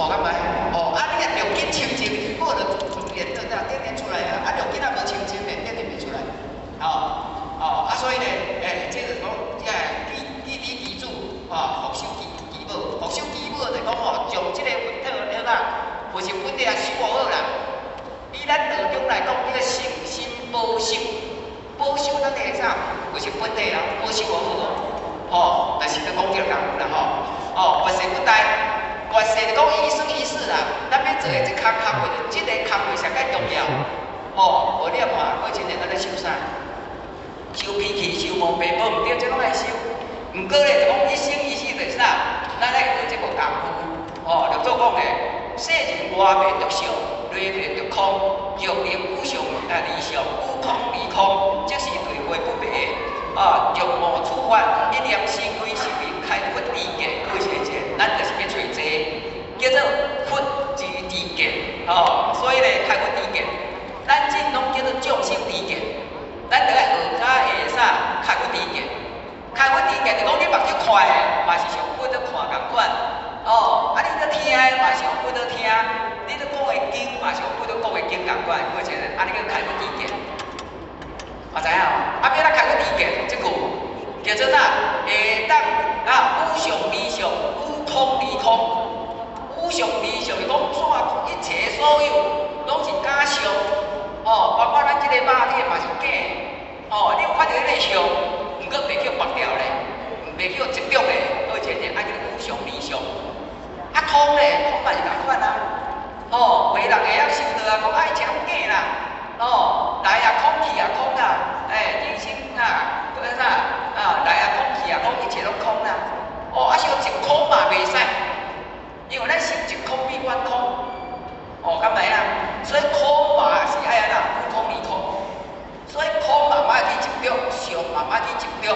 哦，敢袂？哦，啊，你若六根清淨，我就從練到這點點出來啊，啊，六根若無清淨咧，點點袂出來。哦，哦，啊，所以咧，欸，這就是講，這記記底記住，哦，福修祈祈寶，福修祈寶就講吼，將這個佛體了啦，佛是本體啊修好啦。以咱道中來講，這個誠心保守，保守咱的啥？佛是本體啊，保守好哦，吼，但是都講這個功夫啦吼，哦，佛誓不怠，佛誓就講一生一世啦，咱欲做的這工工課，就這个工課上較重要，吼，無你看，過前年咱咧修啥？修脾氣、修毛病，無毋對，這攏愛修。毋過咧，就講一生一世就是啥？咱愛學這個功夫，吼，六祖講的，世人外袂著相，內袂著空，若能無相啊離相，無空離空，這是對會不滅的。啊，若無處法，一念心歸是名開佛知見，過前前，咱就是欲揣這個，叫做佛之知見，吼，所以咧，開佛知見，咱這攏叫做眾生知見，咱著愛學較會啥開佛知見。開佛知見就講你目睭看的，嘛是像佛咧看仝款，哦，啊你咧聽的嘛是像佛咧聽，你咧講的經嘛是像佛咧講的經仝款，過前按呢叫開佛知見。啊知影無？啊，欲怎開佛知見？這句叫做啥？會當啊，無相離相，無空離空。無相離相是講怎一切所有攏是假相，哦，包括咱這個肉體嘛是假的，哦，你有看著彼個相，毋過袂去縛牢咧，袂去執著咧，好前者愛叫做無相離相。啊空咧，空嘛是仝款啊，哦，袂人會曉修道啊，講啊一切攏假啦，哦，來也空去也空啦，欸，人生啊，閣啥啊，來也空去也空，一切攏空啦，哦，啊修一空嘛袂使，因為咱心一空比遠空，哦，敢袂啊？所以空嘛是愛按怎無空離空，所以空嘛莫去執著，相嘛莫去執著。